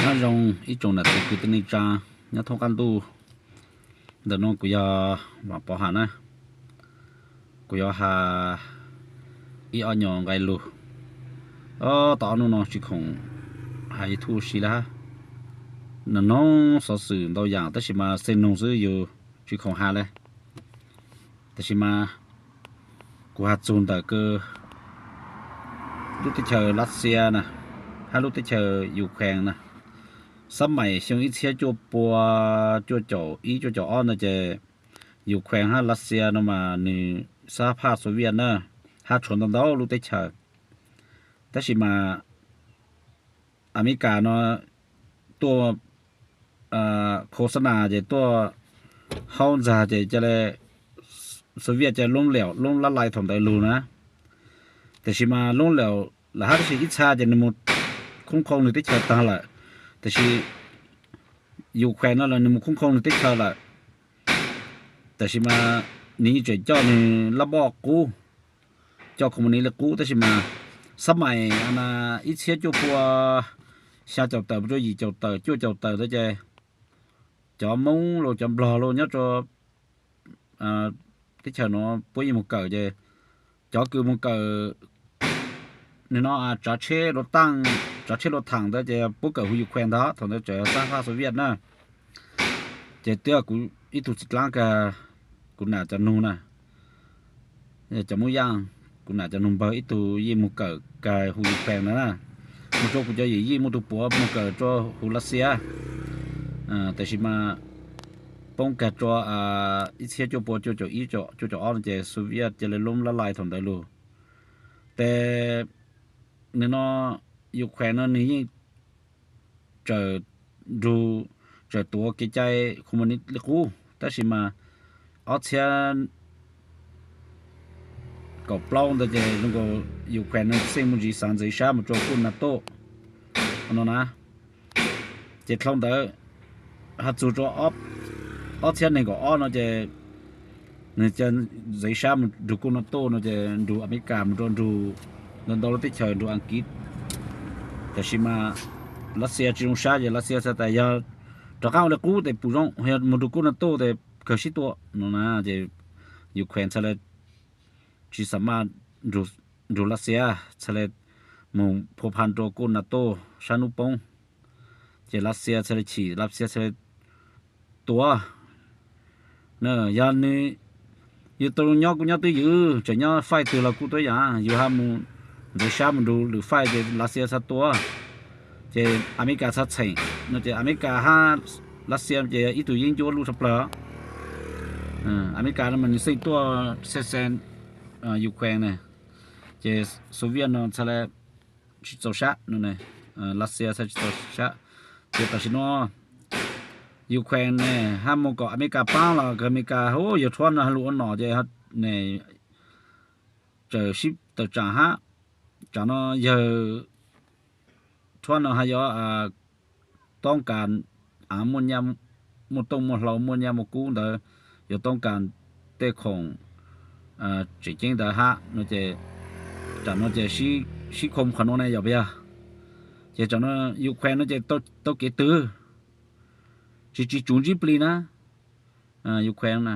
Nyob zoo ib tsoom nam txiv kwv tij neej tsaa nyob thoob qab ntuj. Ntawm no kuv yog Vaam Pov Ham na. Kuv yuav has ib ob nyuag nqe lug. Tau ob nub no tsis khoom has YouTube si lawm hab. Noog xov xwm ntau yaam tab sis mas xej noog xwb yus tsis khoom has le. Tab sis mas kuv has txug ntawm kws lub teb chaws Lav Xias na hab lub teb chaws Ukraine na. Xab maim xyoo ib txhiab cuaj pua cuaj caum ib cuaj caum ob ntawd ces Ukraine hab Lav Xias no mas nwg xab phaj Soviet na, hab tshuav ntau ntau lub teb chaws. Tab sis mas Amelikas no tuaj khos xab nas ces tuaj haub ntxag ces ca le Soviet ca le loob lab lais thaum ntawd lug na. Tab sis mas loob lawm lawm hab tab sis ib txha ces nwg mus khoob khoo nwg teb chaws taag lawm. Tab sis Ukraine no los nwg mus khoob khoo nwg teb chaws lawm. Tab sis mas nwg yeej tseem coj nwg lab npoj qub, coj khoos li qub tab sis mas xab maim ib txhiab cuaj pua xya caum tawm mus rua yim caum tawm cuaj caum tawm ntawd ces cov Moob los cov Nplog los nyob rua teb chaws no puab yeej mus kawm ces cov kws mus kawm nwg no tsav tsheb lua taaj, tsav tsheb lua thaam ntawd ces puab kawm huv Ukraine ntag, thaum ntawd tseem xab phaj Soviet na. Ces twb yog kuv ib tug txiv dlaab kag, kuv nam cov nug na, cov Moob Yaaj, kuv nam cov nug npawg ib tug yeej mus kawm kag huv Ukraine na. Mus rua kuv cov yawm yij muaj tug puav mus kawm rua huv Lav Xias. Tab sis mas poob kag rua ib txhiab cuaj pua cuaj caum ib cuaj caum ob no ces Soviet ca le loob lab lais thaum ntawd lug. Tes nwg no Ukraine no nwg yeej tseem nrug, tseem tuav kev cai communist li qub tab sis mas ob txhiab kaum plaub ntawd ces zoo nkaus Ukraine nwg xeej muaj ntsis xaav ntxiv sab mus rua kuj NATO no na. Ces dlhau ntawd has txug rua ob txhiab neeg nkaum ob no ces nwg ca ntxiv sab mus nrug kuj NATO no ces nrug Amelikas mus rua nrug ntau ntau lub teb chaws nrug Askiv. Tab sis mas Lav Xias tsis zoo sab ces Lav Xias txhais tas yog rov qaab ua li qub tes pum zoo, yog mus nrug kuj NATO tes kawg sib tua no na. Ces Ukraine txhad le tsis xam maj nrug Lav Xias, txhad le mus phua pha rua kuj NATO sab nub poob. Ces Lav Xias txhad le chim, Lav Xias txhad le tua. Yog nwg, yug tau nyob kuj nyob twj ywm, tseem nyob faij twg los kuj tuab yaam, yug ha mus ntxiv sab mus nrug lwm faij ces Lav Xias txhad tua. Ces Amelikas txhad txheem no ces Amelikas hab Lav Xias ces ib tug yeeb ncuab luj tshaj plawg. Amelikas no mas nwg xeej tuaj xeeb xeeb Ukraine na, ces Soviet no txhad le tsis txaus sab no, Lav Xias txhad tsis txaus sab. Ces tam sim no Ukraine ne hab moog kom Amelikas paab los kws Amelikas hu yawg Trump no ha lug ua nom ces ne txawm sib tawm tsaam hab. Tsaam no yawg Trump no ha yuav toob kas av muaj tooj muaj hlau muaj nyaj muaj kub ntawd, yuav toob kas tej khoom tseem ceeb ntawd hab no ces tsaam no ces sib khoo qhov no ne yog puas yog? Ces tsaam no Ukraine no ces tau kev twg tsis tsis tsuv ntsib plig na. Ukraine na,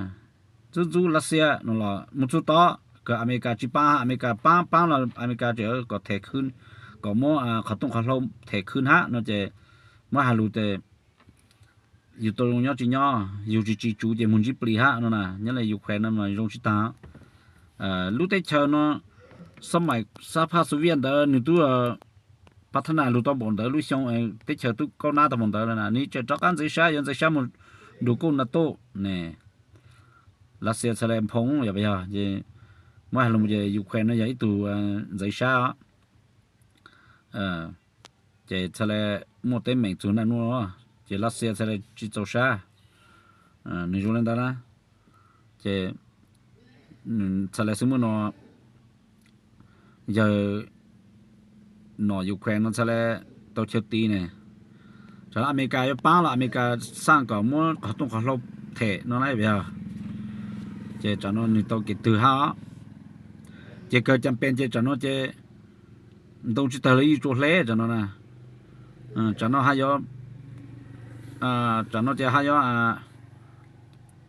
ntxub ntxub Lav Xias no los mus txug tod kws Amelikas tsis paab, Amelikas paab paab los Amelikas tseem kom them khwb, kom muab qhov tooj qhov hlau them khwb hab no ces muab has lug tes yug tau zoo nyob tsis nyob, yug tsis tsis tsuv ces mus ntsib plig hab no na. Nyob le Ukraine no mas zoo tsis taag. Lub teb chaws no xab maim xab phaj Soviet ntawd nwg tub pab thab nas lug tau npaum ntawd lub xyoo, teb chaws tub kaub nab tau npaum ntawd na, nwg tseem rov qab ntxiv sab, yuav ntxiv sab mus nrug kuj NATO ne. Lav Xias txhad le nphoo yog puas yog? Ces muab has lug ces Ukraine no yog ib tug ntxiv sab os. Ces txhad le muaj teeb meem txug naj nuj, ces Lav Xias txhad le tsis txaus sab. Nwg zoo le ntawd na, ces txhad le xwb muaj no yawg nom Ukraine no txhad le tau chaw ti ne. Tsaam no Amelikas yuav paab los Amelikas xaj kom muab qhov tooj qhov hlau them no na puas yog? Ces tsaam no nwg tau kev twg hab os. Ces kawg cam pes ces tsaam no ces ntoo tsis tawg los yeej tsua hleb tsaam no na. Tsaam no ha yuav Tsam no ces haj yog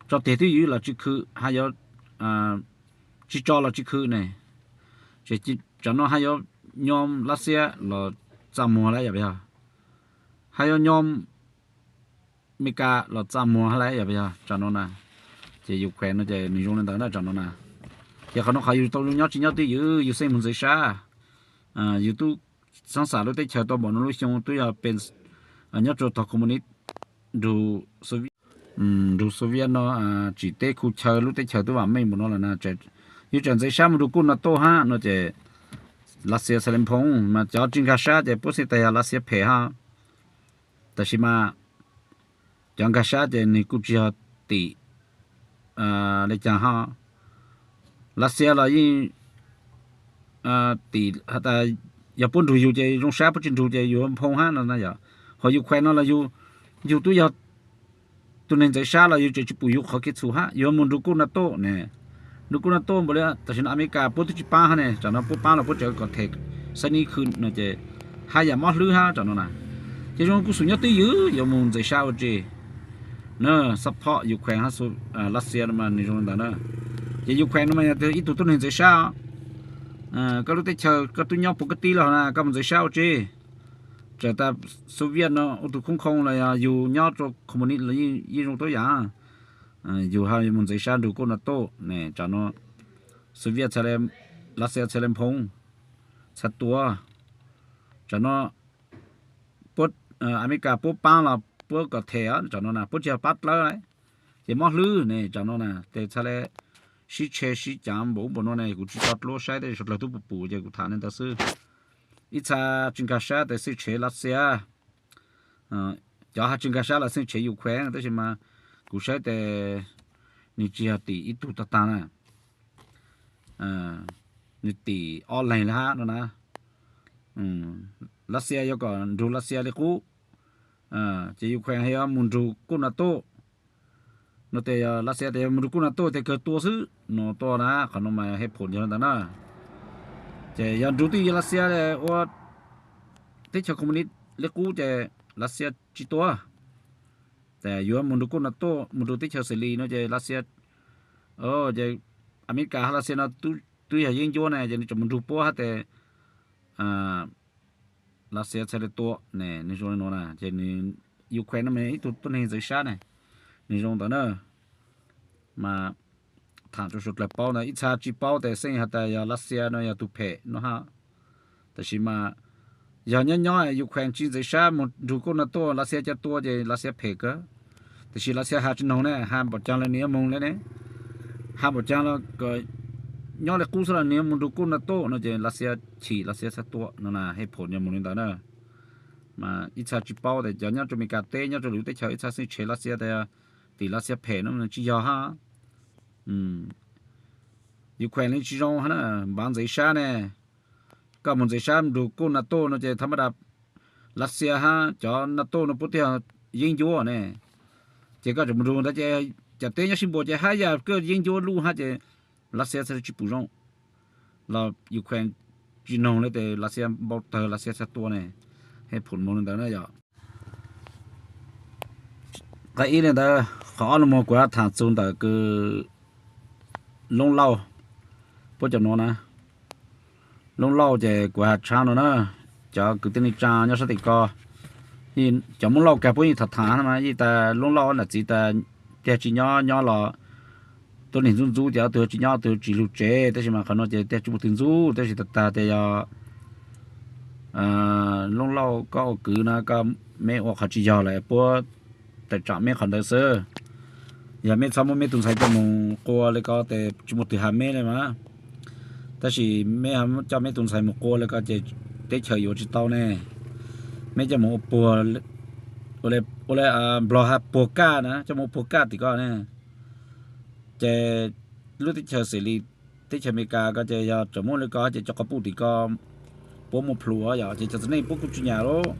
tso tiag twb ywm los tsis khwm, haj yog tsis tso los tsis khwm ne. Ces tsam no haj yog nyob Lav Xias los txaj muag lawm yog puas yog? Haj yog nyob Mes Kas los txaj muag lawm yog puas yog tsam no na? Ces Ukraine no ces nws zoo li ntawd na tsam no na. Ces qhov no qhov yus tau zoo nyob tsis nyob twb ywm, yus xeej mus ntxeev sab. Yus tub xav xam lub teb chaws tau npaum no lub xyoo twb yog pes nyob rau tog Communist nrug Soviet, nrug Soviet no tsim teb khu chaw lub teb chaws twb vam meej npaum no lawm na. Yus tseem ntxeev sab mus nrug kuj NATO hab no ces Lav Xias txhaj li nphoo, mas cov tsis nkag sab ces puab xeej tas yog Lav Xias phem hab. Tab sis mas cov nkag sab ces nws kuj tsis yog tim li cas hab. Lav Xias los yeej tim has tas yog puab nrug yus ces zoo sab, puab tsis nrug ces yus nphoo hab no na yom. Ho Ukraine no los yus, yus twb yog tus neeg ntxeev sab los yus tseem tsis pum yus qhov kev txhum hab, yus mus nrug kuj NATO ne. Nrug kuj NATO npaum li tam sim no Amelikas puab twb tsis paab hab ne, tsam no puab paab los puab tseem kom them xab nib khwb no ces haj yam mob hlwb hab tsam no na. Ces zoo kuj xum nyob twj ywm yuav mus ntxeev sab ua tsi na, support Ukraine hab Lav Xias no mas nws zoo li ntawd na. Ces Ukraine no mas yog ib tug tuab neeg ntxeev sab os. Koj lub teb chaws koj twb nyob puas kab tib los na, koj mus ntxeev sab ua tsi? Txawm tas Soviet no ua tus khoob khoo los yog yus nyob rau Communist los yeej zoo tuab yam. Yus ho mus ntxeev sab nrug kuj NATO ne, tsam no Soviet, Lav Xias txhaj li nphoo, txhaj tua. Tsam no puab, Amelikas puab paab los puab kom them tsam no na, puab tsis yog paab dlawb lawm. Ces mob hlwb ne tsam no na, ces txhaj li sib tshev sib cav npaum ub npaum no ne, kuv tsis tau dluab saib tej suav dlawg tub pum pum ces kuv tham li ntawd xwb. Ib txha tsis nkag sab tes xwj tshev Lav Xias. Cov ho tsis nkag sab los xwj tshev Ukraine, tab sis mas kuv saib tes nws tsis yog tim ib tug tag tag na. Nws tim ob leeg li hab no na. Lav Xias yuav kom nrug Lav Xias li qub, ces Ukraine yuav mus nrug kuj NATO. No tes yog Lav Xias tes yog mus nrug kuj NATO tes kawg tua xwb no tuaj na, qhov no mas hej phum yog li ntawd na. Ces yog nrug twj ywm Lav Xias ua teb chaws Communist li qub ces Lav Xias tsis tua. Ces yuav mus nrug kuj NATO, mus nrug teb chaws xws li no ces Lav Xias, ces Amelikas hab Lav Xias no twb yog yeeb ncuab ne, ces nws tseem mus nrug puab hab tes Lav Xias txhaj li tua ne, nws zoo li no na. Ces nws, Ukraine no mas ib tug tuab neeg ntxeev sab ne, nws zoo ntawd na. Mas tham rau suav dlawg paub ntawd, ib txha tsis paub tes xeej has tas yog Lav Xias no yog tug phem no hab. Tab sis mas yog nyob nyob Ukraine tsis ntxeev sab mus nrug kuj NATO, Lav Xias ca tua ces Lav Xias phem kawg. Tab sis Lav Xias has tsis noog ne, has npaum caag los nws yuav moog le ne, has npaum caag los kom nyob li qub xwb los nws yuav mus nrug kuj NATO no ces Lav Xias chim, Lav Xias txhaj tua no na, hej phum yog mus li ntawd na. Mas ib txha tsis paub tes cov nyob rau Amelikas teb, nyob rau lwm teb chaws ib txha xeej tshev Lav Xias tes tim Lav Xias phem no tsis yog hab. Ukraine li tsis zoo hab na, npav ntxeev sab ne. Koj mus ntxeev sab nrug kuj NATO no ces thab mab das Lav Xias hab cov NATO no puab twb yog yeeb ncuab ne. Ces koj tseem mus nrug ntawd ces cov teb nyob sib npuas ces haj yam koj yeeb ncuab luj hab ces Lav Xias txhaj tsis pum zoo. Los Ukraine tsis noog le tes Lav Xias npau tawg, Lav Xias txhaj tua ne. Hej phum moog li ntawd na yom. Qhov ib li ntawd, qhov ob no mas kuv tham txug ntawm kws Loob Lauj, puab cov nuav na. Loob Lauj ces kuv has tshab no na, cov kwv tij neej tsaa nyob sab tim ko, cov Moob Lauj kag puab yeej tham tham no mas yeej tas Loob Lauj ob nam txiv tas tiag tsis nyob nyob los tuab neeg ntxub ntxub ces ob tug tsis nyob ob tug tsis lug tsev, tab sis mas qhov no ces tiag tsis muaj twg ntxub, tab sis tag tag tias yog Loob Lauj koj ua kwv na koj, meb ua qhov tsis yog lawm puab tawm tsam meb qhov ntawd xwb. Yog meb txhob muab meb tus ntxhais coj mus qua li ko tes tsis muaj twg has meb li mas. Tab sis meb coj meb tus ntxhais mus qua li ko ces teb chaws yuav tsis tau ne. Meb coj mus ua puag, ua li Nplog has puag kaj na, coj mus ua puag kaj tim ko ne. Ces lub teb chaws xws li teb chaws Amelikas ko ces yog tseem muaj li ko ces cov quas puj tim ko puab muaj plhus yom, ces cov txiv neej puab kuj tsis nyam lawm.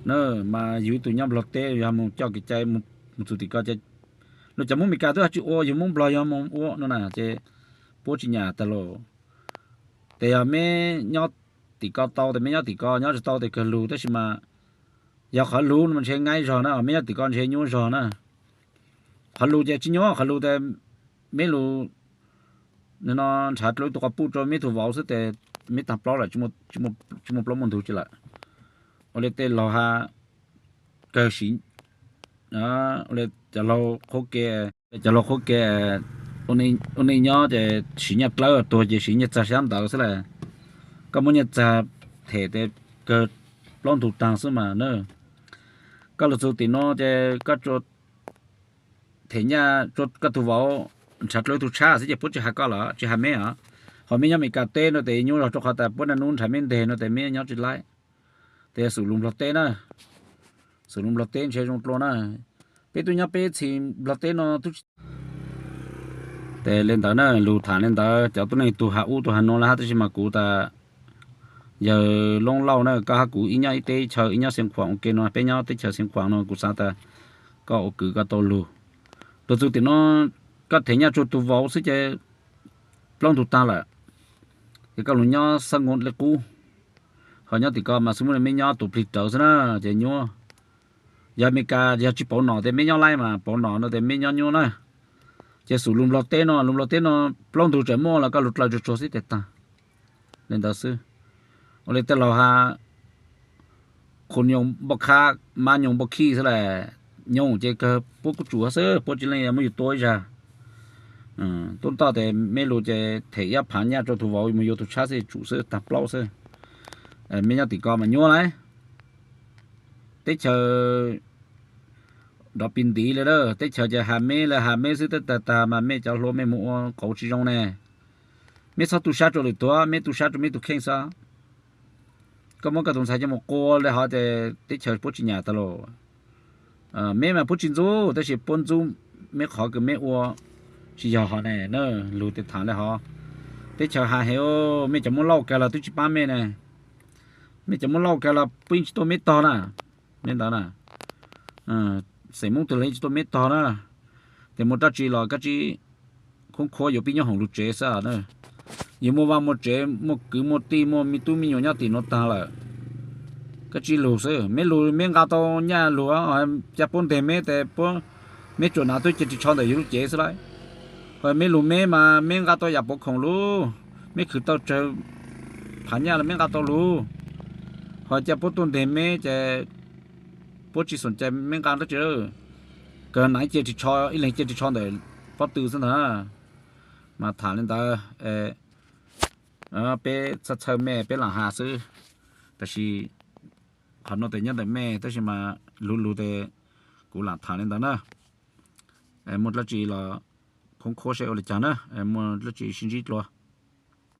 Na, mas yug ib tug nyob Nplog teb yog mus coj kev cai mus txug tim ko ces luag cov Moob Amelikas twb ho tsis ua, yug Moob Nplog yog mus ua no na ces puab tsis nyam tag los. Tes yog meb nyob tim ko tau tes meb nyob tim ko, nyob tsis tau tes kawg lug, tab sis mas Yog qhov lug no ntshe nqaij zog na, meb nyob tim ko ntshe nyuaj zog na. Qhov lug ces tsis nyuaj, qhov lug tes meb lug no nrhav dlua ib tug quas puj rua meb tug vauv xwb tes meb taag plaub lawm, tsis muaj plaub muaj ntug tsi lawm. Ua le tej laug has kawg siv, ua le cov laug qhuab ke, cov laug qhuab ke ua neej nyob ces siv nyaj dlawb tuag ces siv nyaj txag sab ntawd xwb las. Koj muab nyaj txag them tes kawg plaub ntug taag xwb mas na. Koj lug txug tim no ces koj them nyaj rua koj tug vauv nrhav dlua ib tug tshab xwb ces puab tsis has koj lawm, tsis has meb os. Ho meb nyob Amelikas teb no tes nyuaj zog rua qhov tas puab naj nub nrhav meb nteg no tes meb nyob tsis laib. Tes xum lug Nplog teb na, xum lug Nplog teb ntshe zoo dlua na. Peb tub nyob peb txhis Nplog teb no tub tsis Tes le ntawd na, lug tham le ntawd, cov tuab neeg tug has ub tug has no lawm hab, tab sis mas kuv tas yawg Loob Lauj na, koj hab kuv ib nyob ib teb ib chaw, ib nyob Xeev Khuam ua ke no, peb nyob teb chaws Xeev Khuam no, kuv xav tas koj ua kwv koj tau lug. Lug txug tim no koj them nyaj rua tug vauv xwb ces plaub ntug taag lawm, ces koj lug nyob xab nkuv le qub. Ho nyob tim ko mas xub muaj meb nyob tus plig rawv xwb na, ces nyuaj. Yog Amelikas yog tsis pauv nom tes meb nyob laib mas pauv nom no tes meb nyob nyuaj na. Ces xum lug Nplog teb no, lug Nplog teb no plaub ntug tseem muaj los koj lug dlaws tsuag tsuag xwb tes taag. Le ntawd xwb. Ua le tej laug has qhus nyoos npau khab, mab nyoos npau khij xwb las. Nyoos ces kawg puab kuj tsum xwb, puab tsis leej muab yug tua ib zag. Tub ntoj tes meb lug ces them ib phav nyaj rua tug vauv mus yuav tug tshab xwb tsum xwb, taag plaub xwb. Meb nyob tim ko mas nyuaj lawm. Teb chaws nrov pis ntiv le, teb chaws ces has meb le has meb xwb, teb tag tag mas mej cov hluas mej mus ua qauv tsis zoo ne. Meb txhob tu sab rua lwm tus, meb tu sab rua meb tug kheej xwb. Koj muab koj tus ntxhais coj mus qua le hov ces teb chaws puab tsis nyam tag lauj. Meb mas puab tsis ntxub, tab sis puab ntxub meb qhov kws meb ua tsis yog hov ne. Lug tes thaam le hov, teb chaws has heev, mej cov Moob Lauj kag los twb tsis paab mej ne. Mej cov Moob Lauj kag los puab yeej tsis tuaj meb tog na. Le ntawd na, xeem Moob twg los yeej tsis tuaj meb tog na. Tes muaj dlaab tsi los koj tsi khoob khuab yuav pib nyob hoom lug tsev xwb na. Yug muaj vaj muaj tsev, muaj kwv muaj tij, muaj me tub me nyuam nyob tim nuav taag lawm, koj tsi lug xwb. Meb lug meb nqa tau nyaj lug, ca puab nteg meb tes puab, meb tsuas nav tub cia ris tsho ntawm yug lub cev xwb lauj. Ho meb lug meb mas meb nqa tau yaam pov khoom lug, meb khwv tau tsawg phav nyaj los meb nqa tau lug. Ho ca puab tuaj nteg meb ces puab tsi xoom cai meb nqa dlaab tsi. Kawg nav cia ris tsho, ib leeg cia ris tsho ntawm pob tw xwb ntag. Mas thaam le ntawd, peb txhawj txhawj mej peb lam has xwb. Tab sis qhov nuav tes nyob ntawm mej, tab sis mas lug lug tes kuv lam thaam le ntawd na. Muaj dlaab tsi los khoob khuab seb ua le caag na, muaj dlaab tsi sib ntsib dlua.